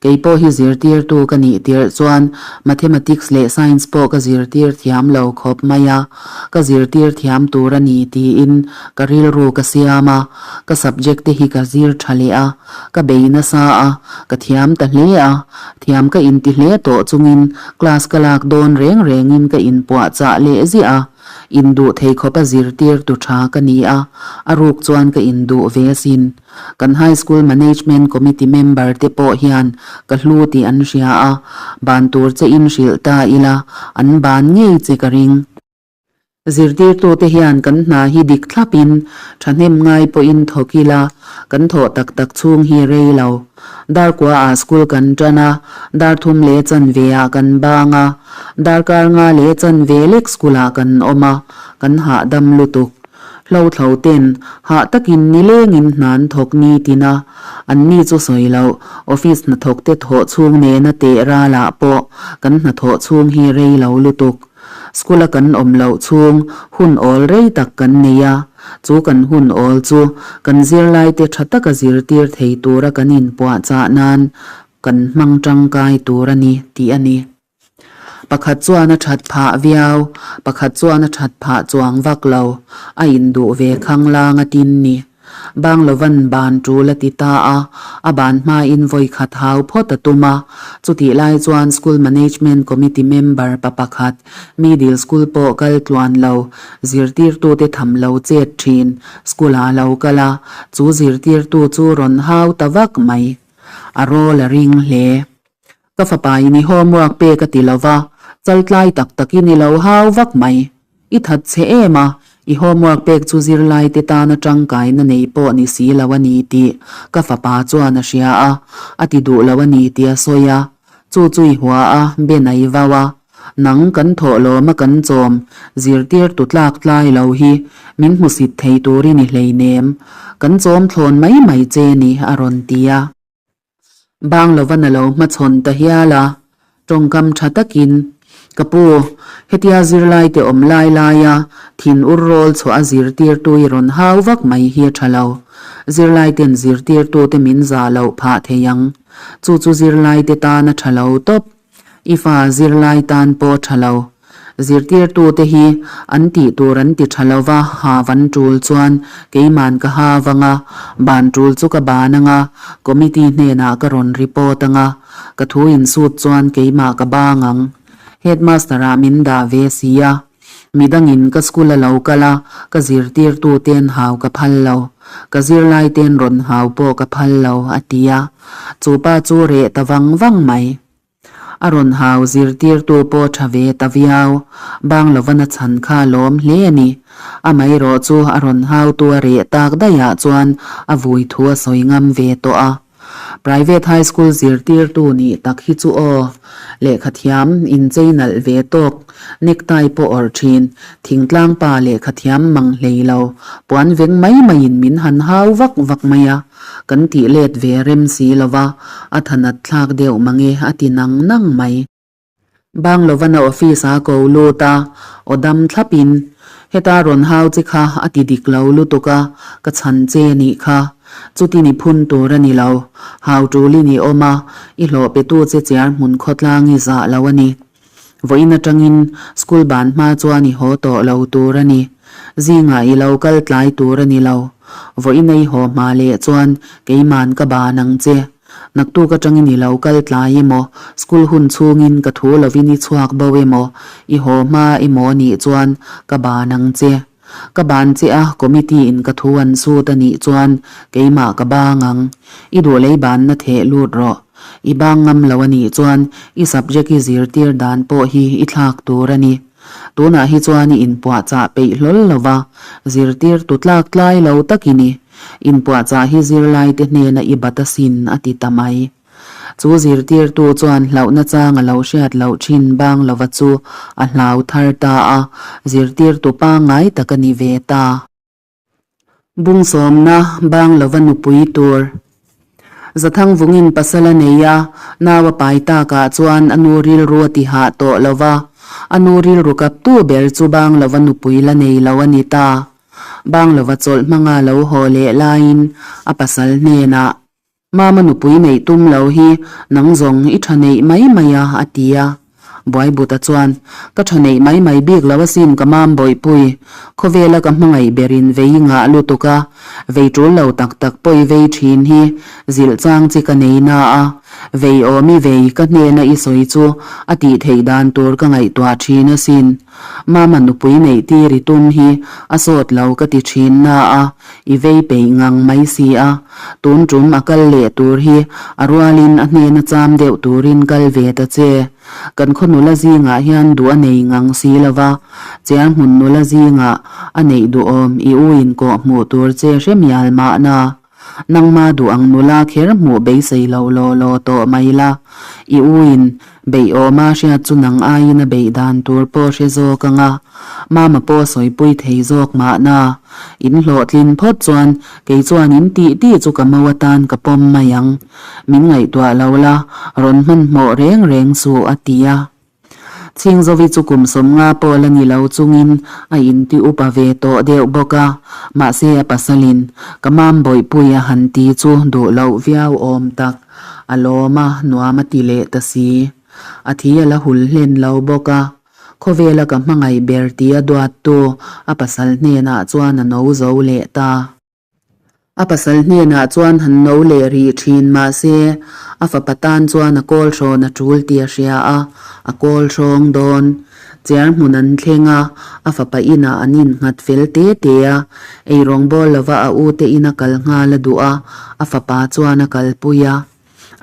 Kei pawh hi zirtirtu ka nih tirh chuan Mathematics leh Science pawh ka zirtir thiam lo khawp mai a, ka zirtir thiam tur a ni tiin ka rilru ka siam a, ka subject te hi ka zir tha leh a, ka bei nasa a, ka thiam ta hle a, thiam ka inti hle tawh chungin class ka lak dawn reng rengin ka inpuahchah leh ziah a. Induh thei khawpa zirtirtu tha ka ni a, a ruk chuan ka induh ve asin. Kan High School Management Committee member te pawh hian ka hlu tih an hria a, ban tur che in hrilh ta ila, an ban ngei che ka ring. Zirtirtute hian kan hna hi dik thlapin thahnem ngai pawhin thawk ila, kan thawh tak tak chhung hi rei lo. Darkua ah school kan tan a, dar thum leh chanve ah kan bang a, darkar nga leh chanve lek school ah kan awm a, kan hahdam lutuk. Hlothlo ten hah takin nilengin hna an thawk ni tin a, an ni chu sawi loh, office hnathawk te thawh chhung nena teh ral ah pawh kan hnathawh chhung hi rei lo lutuk. School a kan awm loh chhung hun awl rei tak kan nei a, chu kan hun awl chu kan zirlaite tha taka zirtir thei tura kan inpuahchah nan kan hmang tangkai tur a ni tih a ni. Pakhat chuan a that phah viau, pakhat chuan a that phah chuang vak lo, a induh ve khanglang a tin ni. Banglovan ban tul a ti ta a, a ban hmain vawi khat hau phawt a tum a. Chutih lai chuan School Management Committee member pa pakhat, middle school pawh kal tluan lo, zirtirtute tham lo chet thin, school ah lo kal a, chu zirtirtu chu rawn hau ta vak mai. A rawl a ring hle. Ka fapa in i homework pek a ti lo va, chaltlai tak takin i lo hau vak mai. I that che em a, i homework pek chu zirlai te tana tangkaina nei pawh ni si lo a ni tih ka fapa chuan a hria a, a ti duh lo a ni tih a sawi a. Chu chu i hua a, Ben a i vau a. Nang kan thawh lawm a kan chawm, zirtirtu tlak tlai lo hi min hmusit thei turin i hleinem. Kan chawm thlawn mai mai che ni a rawn ti a. Bang lova na lo hmachhawn ta hial a, tawngkam tha takin, Ka pu, hetia zirlai te awm lai laia thin ur rawl chhuah a zirtirtu i rawn hau vak mai hi a tha lo. Zirlai ten zirtirtu te min zah loh phah thei ang. Chu chu zirlai te tan a tha lo tawp. I fa zirlai tan pawh tha lo. Zirtirtute hi an tih tur an ti tha lo va, ha van tul chuan keiman ka ha vang a, ban tul chu ka ban ang a, committee hnenah ka rawn report ang a, ka thu insut chuan keimah ka bang ang. Headmaster-ah min dah ve si a. Midangin ka school a lo kal a, ka zirtirtuten hau ka phal lo. Ka zirlaiten rawn hau pawh ka phal lo, a ti a. Chu pa chu reh ta vang vang mai. A rawn hau zirtirtu pawh tha ve ta viau. Bang lova na chhan kha a lawm hle a ni. Amaherawh chu a rawn hautu a reh tak daihah chuan a vui thu a sawi ngam ve tawh a. Private High School zirtirtu nih tak hi chu aw, lehkhathiam inchei nalh ve tawk, necktie pawh awrh thin, thingtlang pa lehkhathiam mang hlei lo, puan veng mai maiin min han hau vak vak mai a, kan tih let ve rem si lova, a thanat thlak deuh mange a ti nang nang mai. Banglovana office a ko lut a, aw dam thlap in, Heta rawn hau che kha a ti dik lo lutuk a, ka chhan che nih kha. Chuti ni phun tur a ni lo. Hau tul in i awm a, i hlawh pe tu che chiar hmun khawtlang i zah lo a ni. Vawiin atangin school ban hma chuan i haw tawh lo tur a ni. Zingah i lo kal tlai tur a ni lo. Vawiin a i haw hma leh chuan keiman ka ban ang che. Naktuk atangin i lo kal tlai emaw, school hun chhungin ka thu lovin i chhuak bo emaw, i haw hma emaw nih chuan ka ban ang che. Ka ban che a, committee in ka thu an sut a nih chuan keimah ka bang ang. I duh lei banna theh lut rawh. I bang ngam lo a nih chuan i subject i zirtir dan pawh hi i thlak tur a ni. Tunah hi chuan i inpuahchah peih hlawl lo va, zirtirtu tlak tlai lo tak i ni. Inpuahchah hi zirlaite hnena i bat asin a ti ta mai. Chu zirtirtu chuan hlauhna chang a lo hriat loh thin bang lova chu a hlau thar ta a, zirtirtu pangngai tak a ni ve ta. Bungsawmna bang lova nupui tur. Zathang vungin pasal a nei a, nau a pai takah chuan a nu rilru a ti hah tawh lo va, a nu rilru kaptu ber chu bang lova nupui la nei lo a ni ta. Bang lova chawlh hmanga lo haw leh laiin a pasal hnenah, Mama nupui neih tum lo hi nang zawng i tha neih mai mai a, a ti a. Buaibuta chuan, Ka tha neih mai mai bik lo asin ka mam bawihpui. Khawvela ka hmangaih berin vei i ngah lutuk a, vei tul lo tak tak pawh i vei thin hi zilh chang chi ka nei na a. Vei awm i vei ka hnena i sawi chu a tih theih dan tur ka ngaihtuah thin asin. Mama nupui neih tir i tum hi a sawt lo ka ti thin na a, i vei peih ngang mai si a. Tun tum a kal leh tur hi a rualin a hnena cham deuh turin kal ve ta che. Kan khaw nula zingah hian duh a nei ngang si lo va, chiar hmun nula zingah a neih duhawm i u in kawh hmuh tur che hre mial mahna. Nangma duh ang nula kher hmuh beisei lo law law tawh mai la, i u in beih awma hriat chu nang aiin a beih dan tur pawh hre zawk ang a, mama pawh sawipui thei zawk mahna. In hlawhtlin phawt chuan kei chuan in tih tih chu ka mo atan ka pawm mai ang. Min ngaihtuah lo la, rawn hmanhmawh reng reng suh a ti a. Chhingzovi chu kum 50 pawh la ni lo chungin a inti upa ve tawh deuh bawk a, mahse a pasalin ka mam bawihpui a han ti chu duh loh viau awm tak, a lawm a, nuam a ti leh ta si. A thi a la hul hlen lo bawk a, khawvela ka hmangaih ber tia duattu a pasal hnenah chuan a no zo leh ta. A pasal hnenah chuan han no leh rih thin mahse, a fapa tan chuan a kawl hrawn a tul tih a hria a, a kawl hrawng dawn. Chiar hmun an thleng a, a fapa inah an innghat fel te te a, eirawng bawl lova a ute ina kal nghal a duh a, a fapa chuan a kalpui a.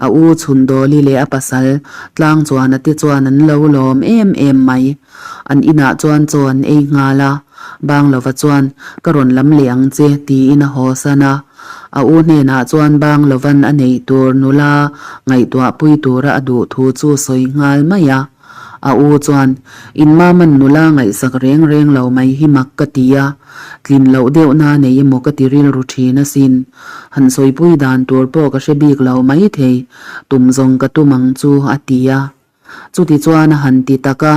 A u Chhundawli leh a pasal Tlangchuana te chuan an lo lawm em em mai. An inah chuan chaw an ei nghal a, Banglova chuan, Ka rawn lam leh ang che, tiin a haw san a. A u hnenah chuan Banglovan a neih tur nula ngaihtuahpui tura a duh thu chu sawi nghal mai a. A u chuan, In maman nula ngaihsak reng reng lo mai hi mak ka ti a, tlin loh deuh na nei emaw ka ti rilru thin asin. Han sawipui dan tur pawh ka hre bik lo maithei, tum zawng ka tum ang chu, a ti a. Chuti chuan a han ti tak a,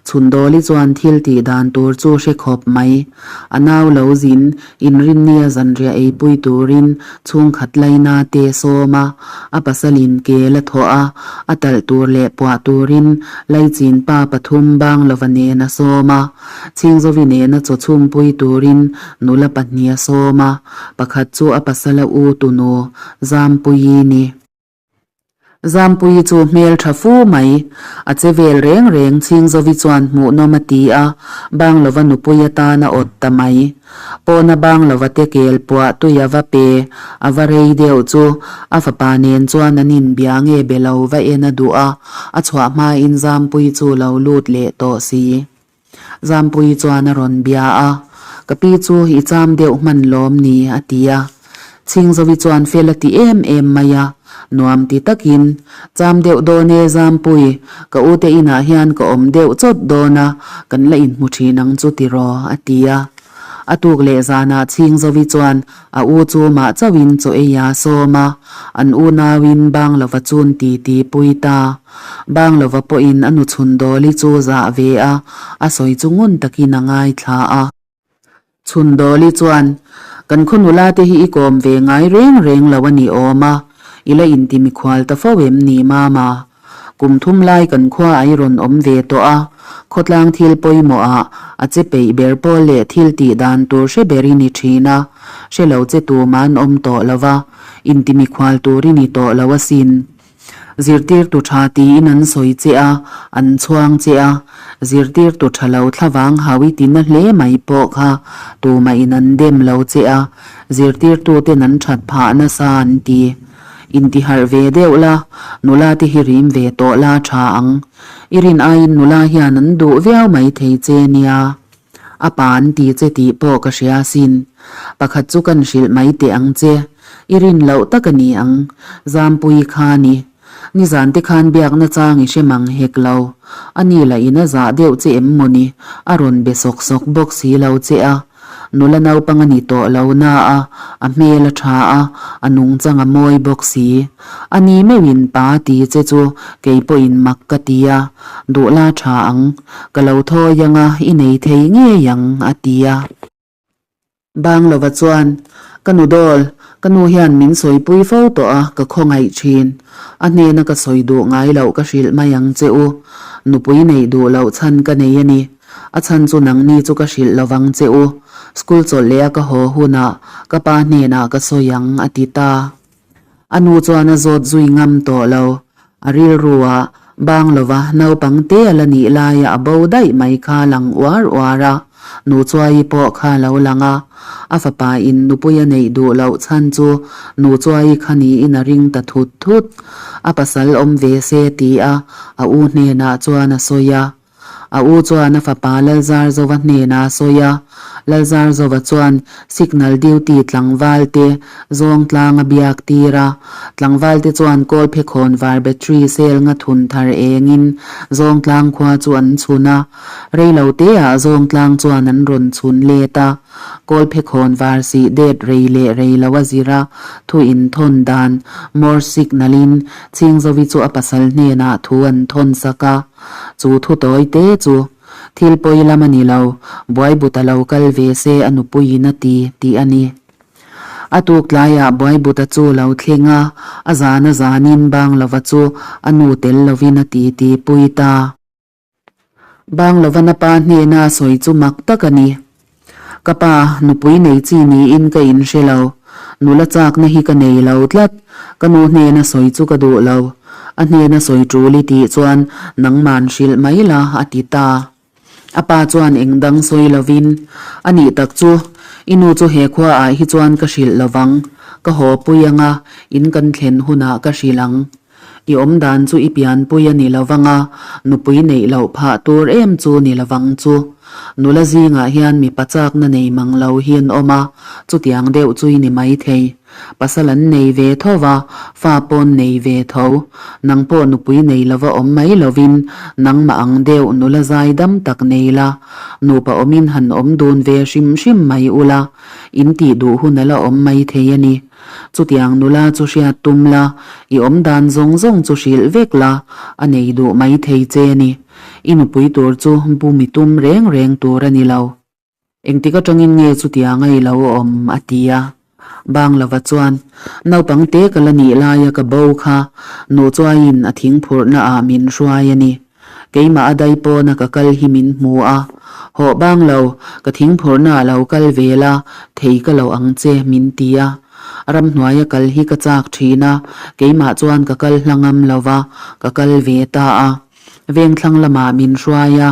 Chhundawli chuan thil tih dan tur chu hre khawp mai. A nau lo zin inrinnia zanriah eipui turin chhungkhat laina te sawm a, a pasalin ke la thawh a, a talh tur leh puah turin Laichin pa pathum Banglova nen a sawm a, Chhingzovi nena chaw chhumpui turin nula pahnih a sawm a, pakhat chu a pasala u tunu Zampuii ni. Zampuii chu hmel tha fu mai. A che vel reng reng Chhingzovi chuan hmuhnawm a ti a, Banglova nupui atan a awt ta mai. Pawna Banglova te kel puah tui a va pe, a va rei deuh chu a fapa nen chuan an inbia nge be lo va en a duh a, a chhuah hmain Zampuii chu lo lut leh tawh si. Zampuii chuan a rawn bia a, Ka pi chu i cham deuh hman lawm ni? a ti a. Chhingzovi chuan fel a ti em em mai a, nuam ti takin, Cham deuh dawn e Zampui, ka ute inah hian ka awm deuh chawt dawn a, kan la inhmu thin ang chu tiraw? a ti a. A tuk leh zanah Chhingzovi chuan a u chu mah chauhin chaw ei a sawm a, an unauin Banglova chun ti ti pui ta. Banglova pawhin a nu chhun Dawli chu zah ve a, a sawi chu ngun takin a ngaithla a. Chhun Dawli chuan, Kan khaw nula te hi i kawm ve ngai reng reng lo a ni awm a, i la inti mikhual ta fo em ni Mama? Kum thum lai kan khua a i rawn awm ve tawh a, khawtlang thil pawimawh ah a che peih ber pawl leh thil tih dan tur hre ber i ni thin a, hre lo che tum an awm tawh lo va, inti mikhual tur i ni tawh lo asin. Zirtirtu tha tiin an sawi che a, an chhuang che a, zirtirtu tha lo thlavang hau i ti na hle mai pawh kha tumah in an dem lo che a, zirtirtuten an that phah nasa an ti. Intiharh ve deuh la, nula te hi rim ve tawh la tha ang. I rin aiin nula hian an duh viau mai thei che nia. A pa an ti che tih pawh ka hria asin. Pakhat chu kan hrilh mai teh ang che. I rin loh tak a ni ang. Zampuii kha ni. Nizan te khan biakna chang i hre mang hek lo. A ni lah in a zah deuh che em mawni? A rawn be sawk sawk bawk si lo che a. Nula naupang a ni tawh lo na a, a hmel a tha a, a nungchang a mawi bawk si. A ni meuhin pa ti che chu kei pawhin mak ka ti a, duhla tha ang, ka lo thawi ang a, i nei thei ngei ang, a ti a. Banglova chuan, Ka nu dawl, ka nu hian min sawipui fo tawh a, ka khawngaih thin. A hnena ka sawi duh ngai loh ka hrilh mai ang che u. Nupui neih duh loh chhan ka nei a ni. A chhan chu nangni chu ka hrilh lovang che u. School chawlh leh a ka haw hunah ka pa hnenah ka sawi ang, a ti ta. A nu chuan a zawt zui ngam tawh lo. A rilru ah bang lova naupang te a la nih laia a bo daih mai kha lang uar uar a, nu Chuaii pawh kha lo lang a. A fapa in nupui a neih duh loh chhan chu nu Chuaii kha niin a ring ta thut thut. A pasal awm ve se ti a a u hnenah chuan a sawi a. A u chuan a fapa Lalzarzova hnenah a sawi a, Lalzarzova chuan signal duty tlangval te zawng tlang a biak tir a, tlangval te chuan kawlphe khawn var battery cell nga thun thar engin zawng tlang khua chu an chhun a, reilo te ah zawng tlang chuan an rawn chhun let a, kawlphe khawn var sih det rei leh rei lo a zir a, thu in thawn dan Morse signal in Chhingzovi chu a pasal hnenah thu an thawn sak a. Chu thu tawi te chu thil pawi lam a ni lo, Buaibut a lo kal ve se a nupuiin a ti tih a ni. A tuk tlaiah Buaibuta chu lo thleng a, a zan a zanin Banglova chu a nu tel lovin a ti ti pui ta. Banglovan a pa hnena a sawi chu mak tak a ni. Ka pa, nupui nei chi niin ka inhre lo. Nula chakna hi ka nei lo tlat. Ka nu hnena sawi chu ka duh lo. A hnena sawi tul i tih chuan nangman hrilh mai la, a ti ta. A pa chuan eng dang sawi lovin, A nih tak chu, i nu chu he khuaah hi chuan ka hrilh lovang. Ka haw pui anga in kan thlen hunah ka hrilh ang. I awm dan chu i pianpui a ni lovang a, nupui neih loh phah tur em chu ni lovang chu. Nula zingah hian mipa chakna nei mang lo hi an awm a, chutiang deuh chu i ni maithei. Pasal an nei ve tho va, fa pawn nei ve tho. Nang pawh nupui nei lova awm mai lovin nangmah ang deuh nula zai dam tak nei la, nupa awmin han awm dun ve hrim hrim mai ula, in tih duh hun a la awm mai thei a ni. Chutiang nula chu hriat tum la, i awm dan zawng zawng chu hrilh vek la, a nei duh mai thei che a ni. I nupui tur chu bum i tum reng reng tur a ni lo. Engtik atangin nge chutiang a i lo awm? a ti a. Banglova chuan, Naupang te ka la nih laia ka bo kha Nuchuaiin a thingphurhna ah min hruai a ni. Keimah a dai pawna ka kal hi min hmu a. Hawh Banglo, ka thingphurhna ah lo kal ve la, thei ka lo ang che, min ti a. Ramhnuaia kal hi ka chak thin a, keimah chuan ka kal hla ngam lova, ka kal ve ta a. Vengthlang lamah min hruai a,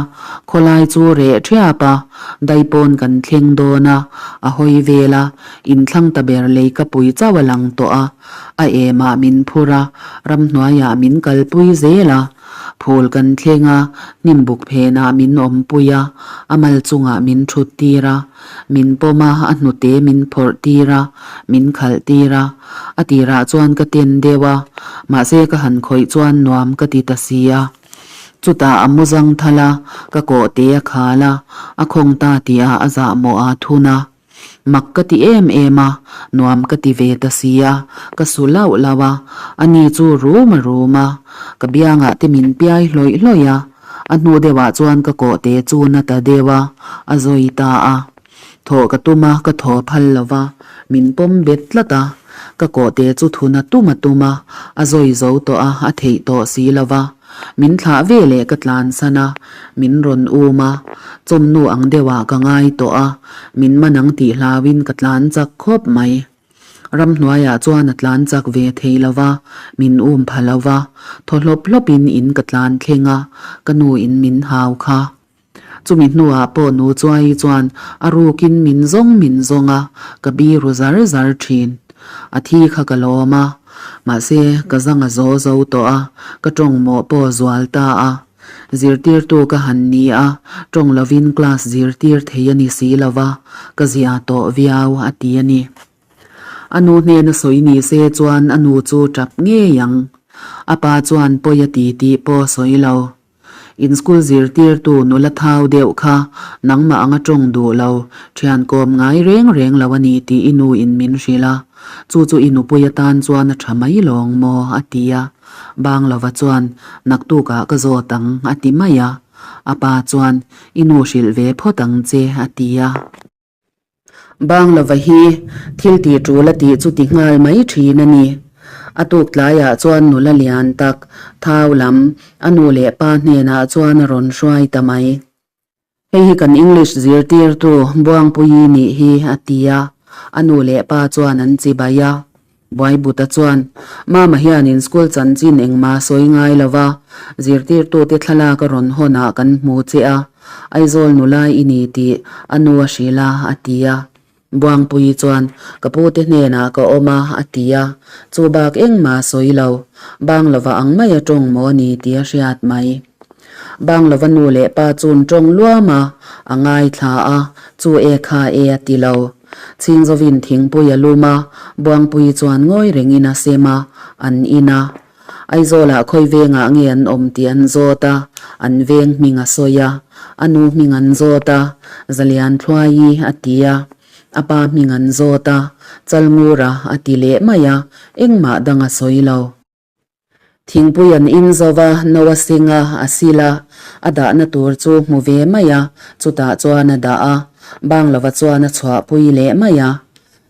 khawlai chu reh ṭhiap a, daipawn kan thleng dawn a, a hawi vel a, inthlang ta ber lei ka pui chauh a lang tawh a, a emah min phur a, ramhnuaiah min kalpui zel a, phul kan thleng a, hnimbuk phenah min awmpui a, a mal chungah min ṭhut tir a, min pawm a, a hnute min phawrh tir a, min khalh tir a. A tirah chuan ka ten deuh a, mahse ka han khawih chuan nuam ka ti ta si a. Chutah a mu zang thal a, ka kawh te a khal a, a khawng ta tihah a zahmawh a thun a. Mak ka ti em em a, nuam ka ti ve ta si a, ka su lauh lauh a, ani chu rum a rum a, ka biangah te min piai hlawih hlawih a, a hnu deuhah chuan ka kawh te chu na ta deuh a, a zawi ta a. Thawh ka tum a, ka thaw phal lo va, min pawm bet tlat a. Ka kawhte chu thun a tum a tum a, a zawi zo tawh a, a theih tawh si lo va. Min thlah ve leh ka tlansan a, min rawn um a. Chawmnu ang deuhah ka ngai tawh a, min man ang tih hlauin ka tlan chak khawp mai. Ramhnuaiah chuan a tlan chak ve thei lo va, min um pha lo va. Thaw hlawp hlawpin in ka tlan thleng a, ka nu in min hau kha. Chumi hnuah pawh nu Chuai chuan a rukin min zawng min zawng a, ka biru zar zar thin. A thi kha ka lawm a, mahse ka zang a zo zo tawh a, ka tawng mawh pawh zual ta a. Zirtirtu ka han ni a, tawng lovin class zirtir thei a ni si lo va, ka zia tawh viau a ti a ni. A nu hnena sawi ni se chuan a nu chu tap ngei ang. A pa chuan pawi a ti tih pawh sawi lo. In school zirtirtu nula thau deuh kha nangmah anga tawng duh lo, thian kawm ngai reng reng lo a ni tih i nu in min hrilh a, chu chu i nupui atan chuan a tha mai lawng maw? a ti a. Banglova chuan, Naktukah ka zawt ang a ti mai a. A pa chuan, I nu hrilh ve phawt ang che a ti a. Banglova hi thil tih tul a tih chu ti nghal mai thin a ni. A tuk tlaiah chuan nula lian tak thau lam a nu leh pa hnenah chuan a rawn hruai ta mai. Hei hi kan English zirtirtu Buangpuii nih hi a ti a, a nu leh pa chuan an chibai a. Buaibuta chuan, Mama hianin school chanchin engmah sawi ngai lo va, zirtirtute thlalak a rawn hawnah kan hmu che a, Aizawl nula i ni tih a nu a hrilh a, a ti a. Buangpuii chuan, Ka pute hnenah ka awm a, a ti a. Chu bak engmah sawi lo, bang lova ang mai a tawng maw ni tih a hriat mai. Bang lova nu leh pa chun tawng luam a, a ngaithla a, chu e kha e a ti lo. Chhingzawin thingpui a lum a, Buangpui chuan ngawi rengin a sem a, an in a. Aizawlah khawi vengah nge an awm tih an zawt a, an veng hming a sawi a. A nu hming an zawt a, Zalian Thluaii a ti a. A pa hming an zawt a, Chalngura a ti leh mai a, engmah dang a sawi lo. Thingpui an in zo va, no a sing a, a sil a, a dahna tur chu hmu ve mai a, chutah chuan a dah a, Banglova chuan a chhuahpui leh mai a.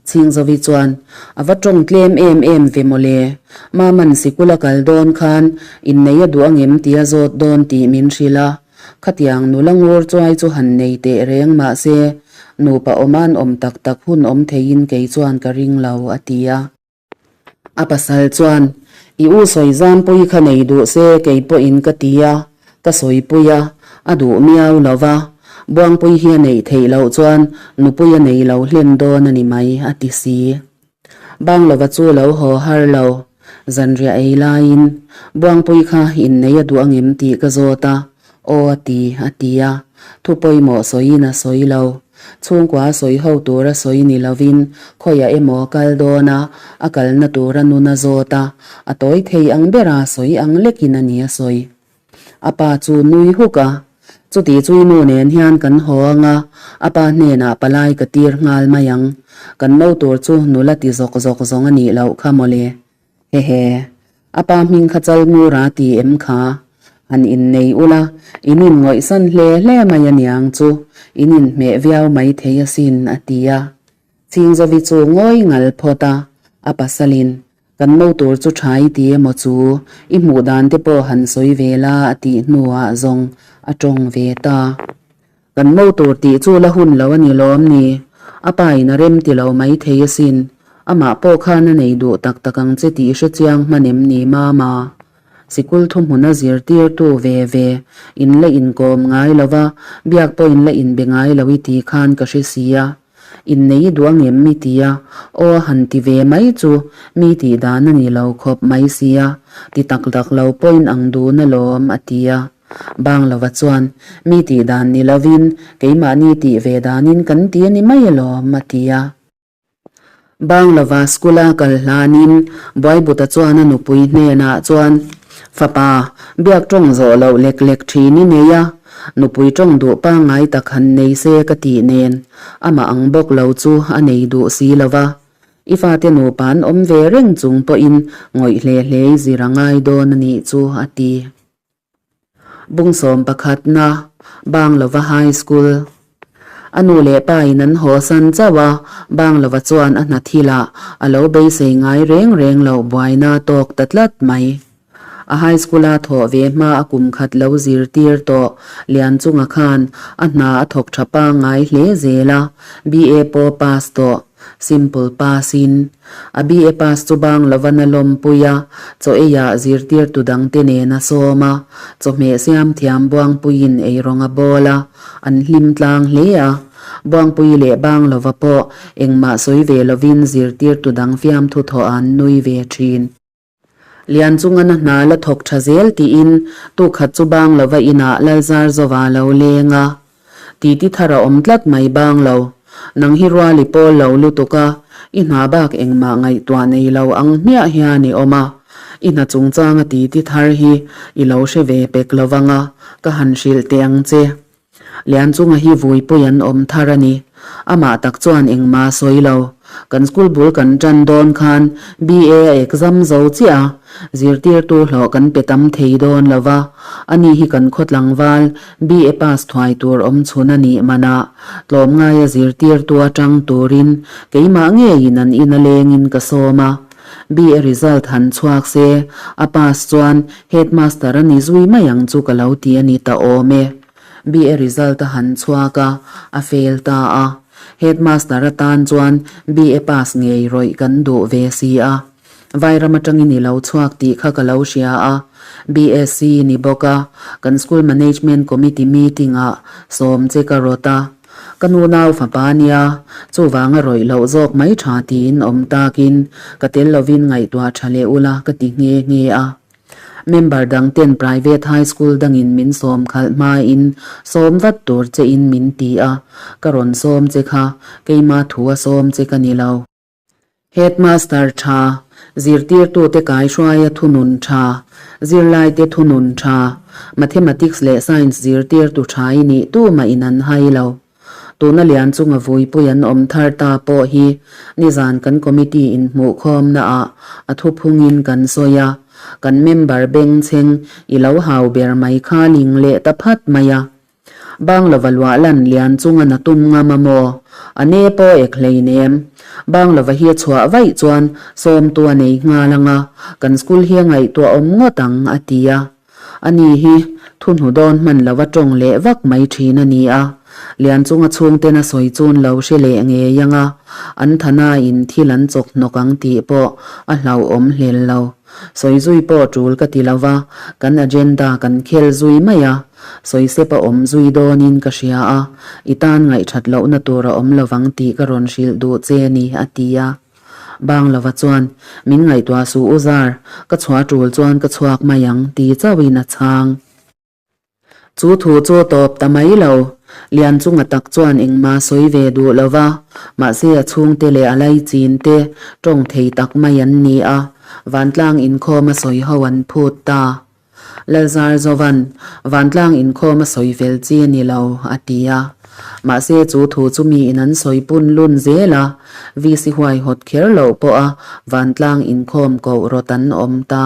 Chhingzovi chuan, A va tawng tlem em em ve mawle, Maman sikul a kal dawn khan innei a duh angem tia zawt dawn tih min hrilh a, khatiang nula ngur chuai chu han nei teh reng mahse, nupa awman awm tak tak hun awm theiin kei chuan ka ring lo, a ti a. A pasal chuan, I u sawi zampui kha nei duh se kei pawhin ka ti a, ka sawipui a, a duh miau lo va, Buangpui hi a neih theih loh chuan nupui a nei lo hlen dawn a ni mai, a ti si. Banglova chu lo haw har lo, zanriah ei laiin, Buangpui kha innei a duh angem tih ka zawt a, aw a ti, a ti a. Thu pawimawh sawiin a sawi lo. Chhungkua sawi ho tura sawi ni lovin khawiah emaw a kal dawn a, a kalna tura nun a zawt a, a tawi thei ang bera sawi ang lekin a ni a sawi. A pa chu nui huk a, Chuti chu i nu nen hian kan haw ang a, a pa hnenah palai ka tir nghal mai ang. Kan mo tur chu nula ti zawk zawk zawng a nih loh kha mawle. Hehe. A pa hming kha chal ngur a ti em kha? Han innei ula, in inngawihsan hle hle mai a niang chu, in inhmeh viau mai thei asin, a ti a. Chhingzovi chu ngawi ngal phawt a, a pasalin, Kan mo tur chu tha i ti emaw chu, i hmuh dan te pawh han sawi ve la, a tih hnuah zawng a tawng ve ta. Kan mo tur tih chu la hun lo a ni lawm ni? A pa in a rem ti lo mai thei asin. Amah pawh khan a nei duh tak tak ang che tih hre chiang hman em ni Mama? Sikul thuhmun a zirtirtu ve ve in la inkawm ngai lo va, biak pawh in la inbe ngai lo i ti khan ka hre sia. Innei i duh angem mi ti a, aw a han ti ve mai chu mi tih dan a ni lo khawp mai sia, ti tak tak lo pawhin ang dun alawm a ti a. Banglova chuan, Mi tih dan ni lovin keimahni tih ve danin kan ti a ni mai alawm a ti a. Banglova school a kal hlanin Buaibuta chuan a nupui hnenah chuan, Fapa, biak tawng zawh loh lek lek thin i nei a, nupui tawng duh pangngai tak han nei se ka tih nen, amah ang bawk lo chu a nei duh si lova. I fate nupa an awm ve reng chung pawhin ngawih hle hle i zir a ngai dawn a nih chu, a ti. Bungsawm pakhatna, Banglova High School. A nu leh pa in an haw san chauh a, Banglova chuan a hna thilah a lo beisei ngai reng reng loh buaina tawk ta tlat mai. A high school a thawh ve hma a kum khat lo zirtir tawh Lianchunga khan a hna a thawk tha pangngai hle zel a, BA pawh pass tawh. Simple pass in a BA pass chu bang lovan a lawmpui a, chaw eiah zirtirtu dangte nen a sawm a, chawhmeh siam thiam Buangpuiin eirawng a bawl a, an hlim tlang hle a. Buangpui leh bang lova pawh engmah sawi ve lovin zirtirtu dang fiamthu thawh an nui ve thin. Lianchunga na hna la thawk tha zel tiin tukhat chu bang lova inah Lalzar Zova lo leng a. Titi thar a awm tlat mai bang lo. Nang hi ruali pawl lo lutuk a, i hna bak engmah ngaihtuah nei lo ang hmiah hian i awm a. I hna chungchanga titi thar hi i lo hre ve pek lovang a, ka han hrilh teh ang che. Lianchunga hi vuipui an awm thar a ni. Amah tak chuan engmah a sawi lo. Kan school bul kan tan dawn khan BA a exam zo chiah a, zirtirtu hlawh kan pe tam thei dawn lo va, ani hi kan khaw tlangval BA pass thuai tur awm chhun a nih manah tlawmngaia zirtirtu atang turin keimah ngeiin an ina lengin ka sawm a. BA result han chhuak se, a pass chuan Headmaster a ni zui mai ang chu ka lo ti a ni ta awm e. BA result a han chhuak a, a fail ta a. Headmaster atan chuan BA pass ngei rawih kan duh ve si a. Vairam atangin i lo chhuak tih kha ka lo hria a. BSc ni bawk a, kan school management committee meeting ah sawm che ka rawt a. Ka nu nau fapa nia, chuvanga rawih loh zawk mai tha tiin awm takin ka tel lovin ngaihtuah tha leh ula ka ti nghe nghe a. Member dang ten private high school dangin min sawm khalh hmain sawm vat tur che in min ti a, ka rawn sawm che kha keima thu a sawm che ka ni lo. Headmaster tha, zirtirtute kaihruaia thunun tha, zirlaite thunun tha, Mathematics leh Science zirtirtu tha i nih tumah in an hai lo. Tuna lian chunga vuipui an awm thar ta pawh hi nizan kan committee inhmuhkhawmna ah a thuphungin kan sawi a, kan member bengchheng i lo hau ber mai kha ling leh ta phat mai a. Banglova luah lan lian chunga na tum ngam a maw? A ne pawh ek hleinem. Banglova hi a chhuah vaih chuan sawmtu a nei nghal ang a, kan school hi a ngaihtuah awm ngawt ang, a ti a. Ani hi thu hnu dawn hman lova tawng leh vak mai thin a ni a. Lian chunga chhungten a sawi chun lo hre leh ngei ang a, an thanain thil an chawk hnawk ang tih pawh a hlauhawm hlel lo. Sawi zui pawh tul ka ti lo va, kan agenda kan khel zui mai a, sawi sep a awm zui dawnin ka hria a, i tan ngaihthat lohna tur a awm lovang tih ka rawn hrilh duh che ni, a ti a. Banglova chuan, Min ngaihtuah suh u Zar, ka chhuah tul chuan ka chhuak mai ang, ti chauhin a chhang. Chu thu chu a tawp ta mai lo. Lianchunga tak chuan engmah sawi ve duh lo va, mahse a chhungte leh a laichin te tawng thei tak mai an ni a, vantlang inkhawm a sawi ho an phut ta. Lalzar Zovan, Vantlang inkhawm a sawi fel chi a ni lo, a ti a. Mahse chu thu chu miin an sawi pun lun zel a, VC huaihawt kher loh pawha vantlang inkhawm koh rawt an awm ta.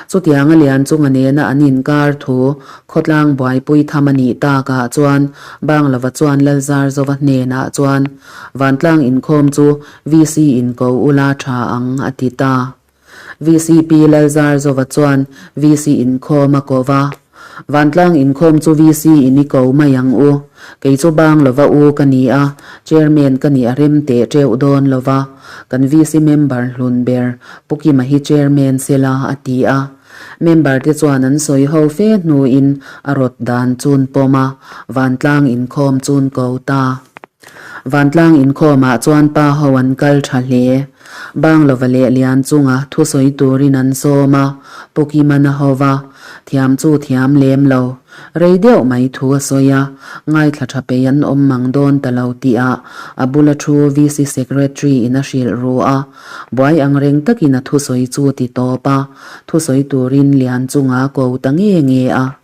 Chutianga lian chunga nena an inkar thu khawtlang buaipui tham a nih takah chuan Banglova chuan Lalzar Zova hnenah chuan Vantlang inkhawm chu VC in ko ula tha ang a ti ta. VCP Lalzar Zova chuan VC inkhawm a ko va. Vantlang inkhawm chu VC in i ko mai ang u. Kei chu Banglova u ka ni a, Chairman ka nih a rem teh teuh dawn lova. Kan VC member hlun ber Pu Kima hi Chairman sela a ti a. Member te chuan an sawi ho fe hnuin a rawt dan chun pawm a, vantlang inkhawm chun ko ta. Vantlang inkhawmah chuan pa ho an kal tha hle. Banglova leh Lianchunga thusawi turin an sawm a, Pu Kiman a ho va, thiam chu thiam lem lo. Rei deuh mai thu a sawi a, ngaithla tha pei an awm mang dawn ta lo tihah a bula thu VC Secretary in a hrilh ru a, buai ang reng takin a thusawi chu ti tawp a, thusawi turin Lianchunga ko ta nge nge a.